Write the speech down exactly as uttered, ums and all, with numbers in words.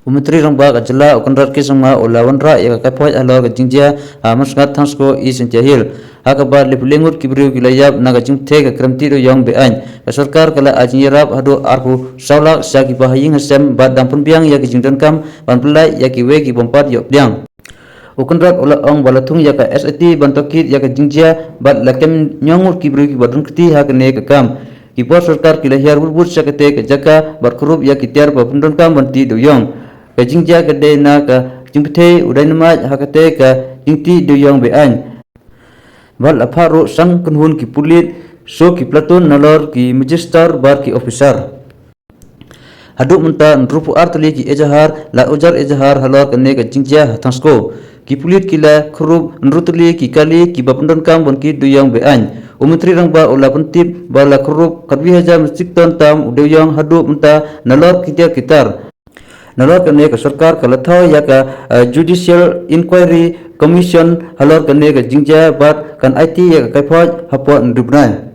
U Myntri Rangbah ka jylla u Conrad K Sangma u la wanrah ïa ka kaiphod halor ka jingjia ha Mawsyngat Thangsku East Jaintia Hills, ha kaba laiphew lai ngut ki briew ki la ïap na ka jingpynthei ka krem tih dewïong be-aiñ. Ka sorkar ka la ai jingïarap haduh arphew saw lak sha kiba ha ïing ha sem bad dang pynbiang ïa ki jingdonkam ban pyllait ïa kiwei ki bym pat ïoh pdiang. U Conrad u la ong ba la thung ïa ka S I T ban tohkit ïa ka jingjia bad la kem hynñiew ngut ki briew kiba don kti ha kane ka kam. Ki bor sorkar ki la hiar bud bud sha katei ka jaka bad kyrhup ïa ki tiar ba pyndonkam ban tih dewïong. Ka jingjia ka dei na ka jingpynthei u dynamite ha katei ka jingtih dewïong be-aiñ. Bad la phah ruh san kynhun ki pulit, soo ki platoon nalor ki magistrate bad ki officer. Haduh mynta hynriewphew ar tylli ki ejahar la ujar ejahar halor kane ka jingjia ha Thangsku. Ki pulit ki la kyrhup hynriew tylli ki kali kiba pyndonkam ban tih dewïong be-aiñ. U Myntri Rangbah u la pyntip ba la kyrhup khatwei hajar metric ton tam u dewïong haduh mynta nalor ki tiar ki tar. Nalor kane ka sorkar ka la thaw ïa ka, eh, Judicial Inquiry Commission halor kane ka jingjia bad kan aiti ïa ka kaiphod hapoh hynriew bnai.